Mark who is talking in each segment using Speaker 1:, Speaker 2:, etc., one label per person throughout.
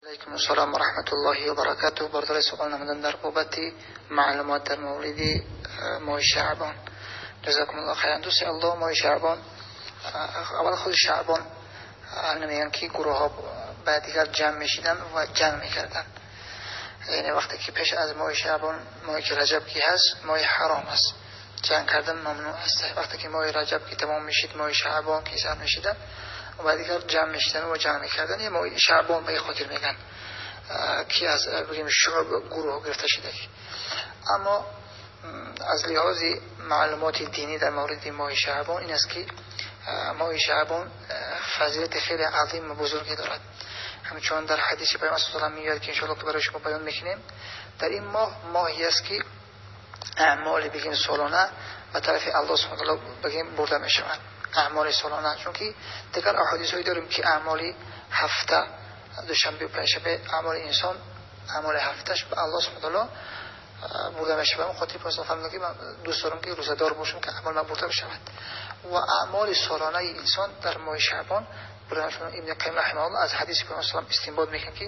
Speaker 1: Алайкум ассалом ва раҳматуллоҳи ва баракатуҳ. Бародари савол намудан дар бобати маълумот дар мавриди моҳи Шаъбон. Ҷазакумуллоҳ хайран. Дӯсти Аллоҳ, моҳи Шаъбон, аввал худи Шаъбон мегӯянд, ки гурӯҳҳо ба дигар ҷамъ мешиданд ва ҷанг мекарданд. Яъне вақте ки пеш аз моҳи Шаъбон, моҳе ки Раҷаб ки ҳаст, моҳи ҳаром аст, ҷанг кардан мамнӯъ аст. Вақте ки моҳи Раҷаб ки тамом мешид, моҳи Шаъбон ки сар мешиданд ва дигар ҷамъ мешиданд ва ҷанг мекарданд. Ин моҳи Шаъбон ба ин хотир мегӯянд, ки аз бигем шуъб гурӯҳ гирифта шуда. Аммо аз лиҳози маълумоти динӣ дар мавриди моҳи Шаъбон ин аст, ки моҳи Шаъбон фазилати хеле азим ва бузурге дорад. Ҳамчунон дар ҳадиси Паёмбар саллаллоҳу алайҳи васаллам меояд, ки иншоаллоҳ ки барои шумо баён мекунем. Дар ин моҳ моҳе аст, ки аъмоли бигем солона ба тарафи Аллоҳ субҳонаҳу ва таъоло бигем бурда мешаванд, аъмоли солона. Чунки дигар аҳодисҳое дорем, ки аъмоли ҳафта, душанбе ва панҷшанбе, аъмоли инсон, аъмоли ҳафташ ба Аллоҳ субҳонаҳу ва таъоло бурда мешавад. Ба хотири Паёмбар фармуданд, ки ман дӯст дорам, ки рӯзадор бошам, ки аъмоли ман бурда бишавад. Ва аъмоли солонаи инсон дар моҳи Шаъбон бурда мешавад. Ибни Қайим раҳимаҳуллоҳ аз ҳадиси Паёмбар саллаллоҳу алайҳи васаллам истинбот мекунад, ки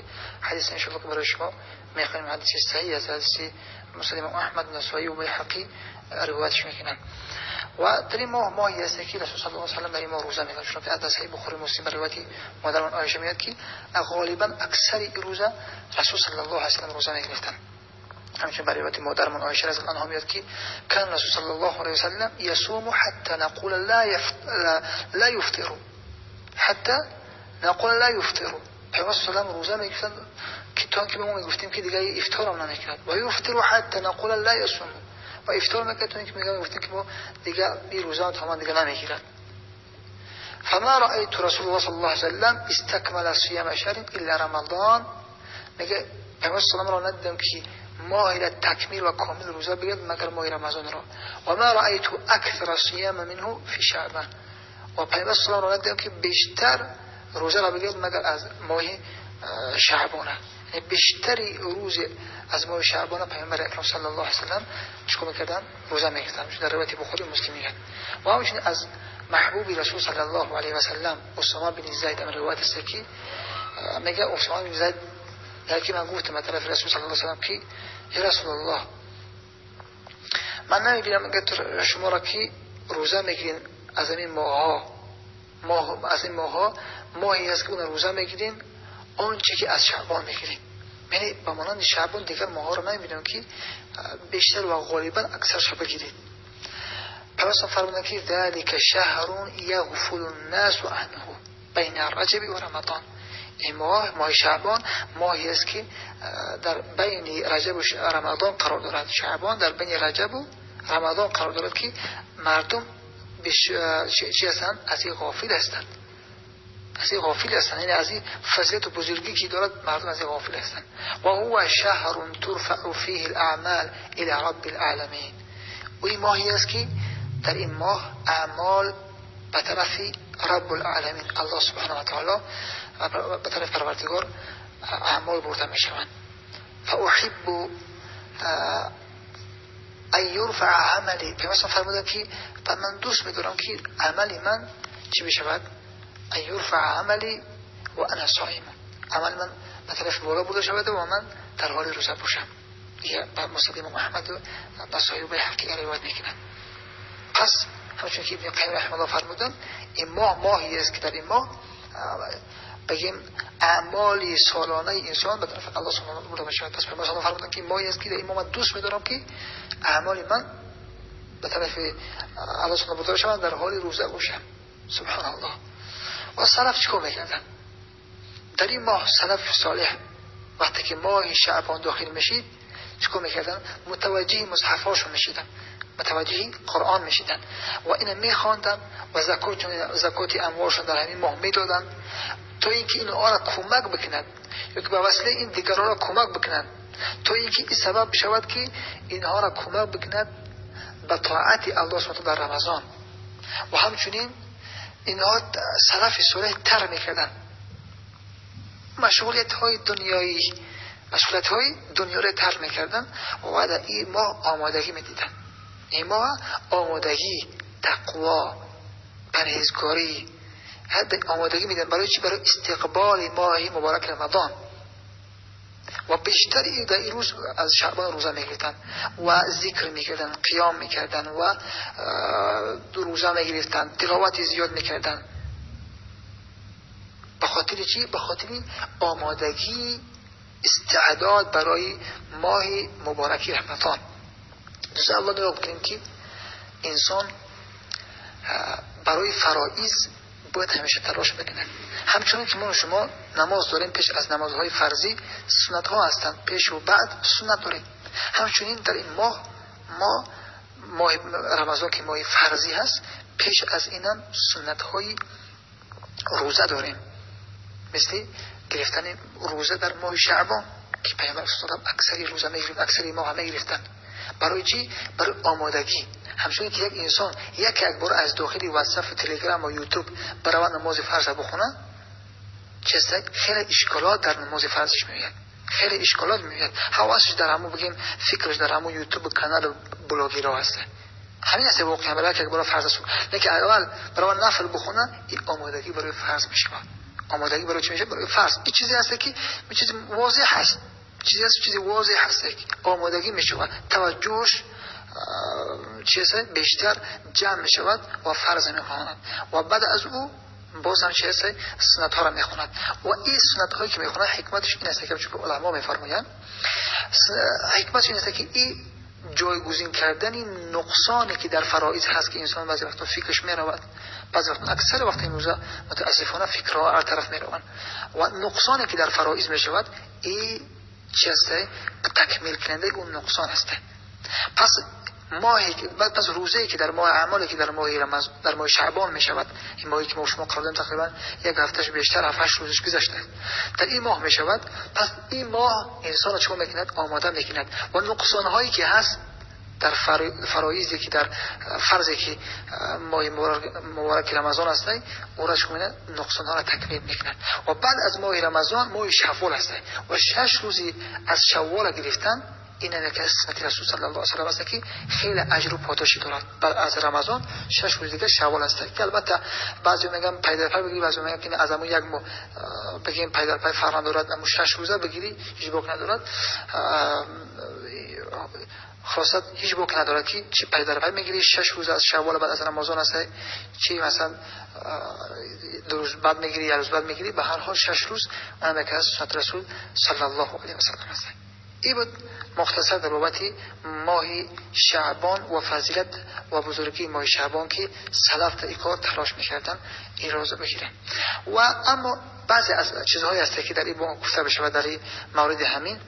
Speaker 1: ҳадис иншоаллоҳ ки барои шумо мехонем, ҳадиси саҳиҳ аст, ҳадиси Муслим, Аҳмад, Насоӣ ва Байҳақӣ ривоятш мекунанд. Ва дар ин моҳ моҳе аст, ки Расул саллаллоҳу алайҳи васаллам дар ин моҳ рӯза мегирад. Чунки аз саҳиҳи Бухорӣ, Муслим ба ривояти модарамон Оиша меояд, ки ғолибан аксари рӯза Расул саллаллоҳу алайҳи васаллам рӯза мегирифтанд. Ҳамчунин ба ривояти модарамон Оиша разияллоҳу анҳо меояд, ки кан Расул саллаллоҳу алайҳи васаллам ясуму ҳатта нақула ла юфтиру, ҳатта нақула ла юфтиру. Паёмбар саллаллоҳу алайҳи васаллам рӯза мегирифтанд, ки то инки ба мо мегуфтем, ки дигар ифтор ҳам намекунад. Ва юфтиру ҳатта нақула ла ясуму. Ва ифтор мекард то инки мегуфтем, ки мо дигар ин рӯза тамом дигар намегирад. فما رأيت رسول الله صلى الله عليه وسلم استكمل صيام شهر إلا رمضان. میگه پیامبر صلی الله علیه و را ندیدم که ماهی را تکمیل و کامل روزه بگیرد مگر ماه رمضان را. و ما رأیت اکثر صیام منه فی شعبان. و پیامبر صلی الله علیه و را ندیدم که بیشتر روزه را بگیرد مگر از ماه شعبان. یعنی بیشتری روز از ماه شعبان پیامبر اکرم صلی الله علیه و سلم چیکار میکردن؟ روزه میگرفتن. چون در روایت بخاری و مسلم میاد. و همچنین از محبوب رسول صلی الله علیه و سلم اسامه بن زید هم روایت است که میگه اسامه بن زید در که من گفتم طرف رسول صلی الله علیه و سلم که یا رسول الله، من نمیبینم که شما را که روزه میگیرین از این ماه‌ها، ماه از این ماه‌ها ماهی هست که اون روزه میگیرین آنچه که از شعبان میگیرین. یعنی به مانند شعبان دیگر ماه‌ها رو نمیبینم که بیشتر و غالبا اکثر شب بگیرید. پیامبر فرمودند که ذلک شهر یغفل الناس عنه بین رجب و رمضان. این ماه، ماه شعبان، ماهی است که در بین رجب و رمضان قرار دارد. شعبان در بین رجب و رمضان قرار دارد که مردم چی هستند؟ از این غافل هستند. از این غافل هستند. یعنی از این فضیلت و بزرگی که دارد مردم از این غافل هستند. و هو شهر ترفع فیه الاعمال الی رب العالمین. و این ماهی است که در این ماه اعمال به طرف رب العالمین، الله سبحانه و تعالی، به طرف پروردگار اعمال برده می شوند. فاحب ان یرفع عملی. پیامبر فرمودند که من دوست می‌دارم که عمل من چی بشود؟ ان یرفع عملی و انا صائم. عمل من به طرف بالا برده شود و من در حال روزه باشم. یه مسلم احمد و نسائی و بیهقی روایت میکنند. پس همچون که ابن قیم رحمه الله فرمودند، این ماه ماهی است که در این ماه بگیم اعمال سالانه انسان به طرف الله سبحانه و تعالی برده میشود. پس پیامبر صلی الله علیه و فرمودند که این ماهی است که در این ماه من دوست می‌دارم که اعمال من به طرف الله سبحانه و تعالی برده شود، در حال روزه باشم. سبحان الله. و سلف چیکار میکردن؟ در این ماه سلف صالح وقتی که ماه شعبان داخل میشید چیکار میکردن؟ متوجه مصحف‌هاشون میشیدن، متوجه قرآن میشیدن و اینو میخواندن و زکات اموالشون در همین ماه میدادن تا اینکه اینها را کمک بکنند یا که به وسیله این دیگران را کمک بکنند، تا اینکه این سبب بشود که اینها را کمک بکند به طاعت الله سبحانه در رمضان. و همچنین اینها سلف صالح تر میکردن مشغولیت های دنیایی، مشغولیت های دنیا را تر میکردن و در این ماه آمادگی میدیدن. این ماه آمادگی، تقوا، پرهیزکاری، حد آمادگی میدن. برای چی؟ برای استقبال ماه مبارک رمضان. و بیشتر در این روز از شعبان روزه میگرفتن و ذکر میکردن، قیام میکردن و روزه میگرفتن، تلاوت زیاد میکردن. به خاطر چی؟ به خاطر آمادگی، استعداد برای ماه مبارک رمضان. دوست الله نگاه کنیم که انسان برای فرائض باید همیشه تلاش بکنه. همچنین که ما شما نماز داریم، پیش از نمازهای فرضی سنت ها هستند، پیش و بعد سنت داریم. همچنین در این ماه، ماه رمضان که ماه فرضی هست، پیش از اینم سنت های روزه داریم، مثل گرفتن روزه در ماه شعبان که پیامبر صلی الله علیه و اکثری روزه میگرفت، اکثری ماه میگرفتن. برای چی؟ برای آمادگی. همچنین که یک انسان یک بار از داخل واتساپ و تلگرام و یوتیوب برای نماز فرض بخونه، چیزی خیلی اشکالات در نماز فرضش میاد، خیلی اشکالات میاد. حواسش در همون بگیم، فکرش در همون یوتیوب و کانال بلاگیرا هست. همین است واقعا برای یک بار فرض است. نه که اول برای نفل بخونه، این آمادگی برای فرض میشه. آمادگی برای چی میشه؟ برای فرض. این چیزی هست که چیز واضح هست، چیزی هست، چیزی واضح هست. آمادگی میشه، توجهش چیز بیشتر جمع میشود و فرض میخواند و بعد از او باز هم چیز سنت ها را میخواند. و این سنت هایی که میخواند حکمتش این است که چون علما میفرمایند، حکمتش این است که این جایگزین کردن نقصانی که در فرائض هست که انسان بعضی وقتا فکرش میرود، بعضی وقتا اکثر وقت این روزا متاسفانه فکرها هر طرف میروند و نقصانی که در فرائض میشود این چی است؟ تکمیل کننده اون نقصان است. پس ماهی پس روزه‌ای که در ماه اعمالی که در ماه رمضان، در ماه شعبان میشود، این ماهی که ما شما قرار داریم تقریبا یک هفتهش بیشتر، 7-8 روزش گذشته، در این ماه میشود. پس این ماه انسان رو چیکار میکند؟ آماده میکند و نقصان هایی که هست در فرایضی که در فرضی که ماه مبارک رمضان است، او را چیکار میکند؟ نقصان ها را تکمیل میکند. و بعد از ماه رمضان ماه شوال است و 6 روزی از شوال گرفتن، این یک از سنت رسول صلی الله علیه و سلم است که خیلی اجر و پاداشی دارد. بعد از رمضان 6 روز دیگه شوال است که البته بعضی میگن پی در پی بگیری، بعضی میگن که از همون یک ماه بگیم پی در پی فرق ندارد، اما 6 روزه بگیری هیچ باک ندارد. خلاصه هیچ باک ندارد که چی پی در پی میگیری 6 روز از شوال بعد از رمضان است، چی مثلا 2 روز بعد میگیری یا روز بعد میگیری، به هر حال 6 روز اونم یک از سنت رسول صلی الله علیه و سلم است. این بود مختصر در بابت ماه شعبان و فضیلت و بزرگی ماه شعبان که سلف در این کار تلاش میکردن این روزه بگیرن. و اما بعضی از چیزهایی هست که در این باب گفته بشه و در این مورد همین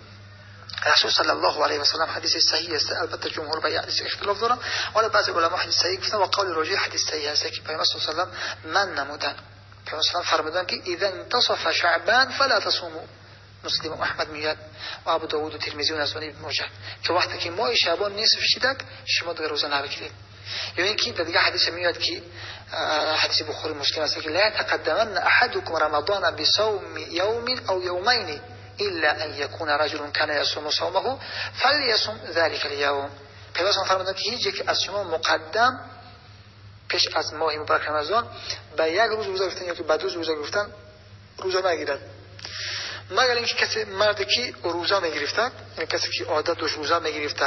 Speaker 1: رسول صلی الله علیه و سلم حدیث صحیح است. البته جمهور به حدیث اختلاف دارن، ولی بعضی علما حدیث صحیح گفتن و قول راجح حدیث صحیح است که پیامبر صلی الله علیه و سلم من نمودن، پیامبر صلی الله فرمودن که اذا انتصف شعبان فلا تصوموا. مسلم و احمد میاد و ابو داود و ترمذی و نسائی ابن ماجه که وقتی که ماه شعبان نصف شدک شما دیگه روزه نبگیرید. یا اینکه در دیگه حدیث میاد که حدیث بخاری مسلم است که لا تقدمن احدكم رمضان بصوم يوم او يومين الا ان يكون رجل كان يصوم صومه فليصم ذلك اليوم. پیامبر فرمودند که هیچ یک از شما مقدم پیش از ماه مبارک رمضان به یک روز روزه گرفتن یا که به 2 روز روزه گرفتن روزه نگیرد، مگر اینکه کسی مردی که روزه میگرفتن، یعنی کسی که عادت داشت روزه میگرفت،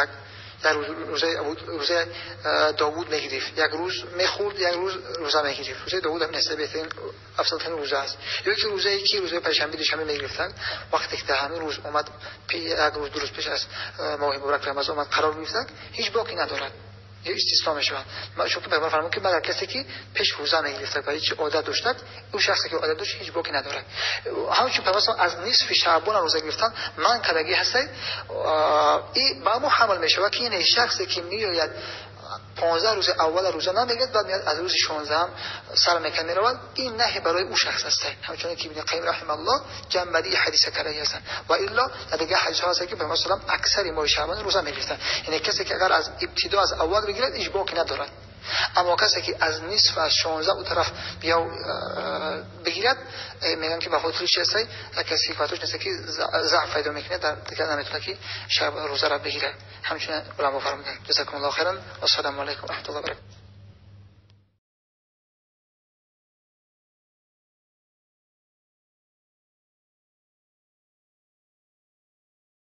Speaker 1: در روزه داوود میگرفت، یک روز میخورد یک روز روزه میگرفت. روزه داوود هم نسبت بهترین افضلترین روزه است. یا که روزه یکی روزه پنجشنبه دوشنبه میگرفتن، وقتی که در همین روز اومد یک روز 2 روز پیش از ماه مبارک رمضان اومد قرار گرفتن، هیچ باکی ندارد، یه استثنا میشود. چون که پیامبر فرمود که مگر کسی که پیش روزه میگرفت و هیچ عادت داشت، او شخصی که عادت داشت هیچ باکی ندارد. همچون پیامبر از نصف شعبان روزه گرفتن من کدگی هست، این با ما حمل میشود که این شخصی که میآید 15 روز اول روزه نمیگیرد، بعد میاد از روز 16 هم سر میکنه میرود، این نهی برای او شخص است. همچنین که ابن قیم رحمه الله جنبدی حدیث کرده هستند و الا دیگه حدیث ها هست که پیامبر صلی الله علیه و اکثر ماه شعبان روزه میگرفتن. یعنی کسی که اگر از ابتدا از اول بگیرد هیچ باکی ندارد، اما کسی که از نصف از 16 او طرف بیا بگیرد، میگن که به خاطر چی هست؟ کسی که خاطرش نیست که ضعف پیدا میکنه، در دیگه نمیتونه که شب روزه را بگیره. همچنین علما فرمودن. جزاکم الله خیرا و السلام علیکم و رحمت الله و برکاته.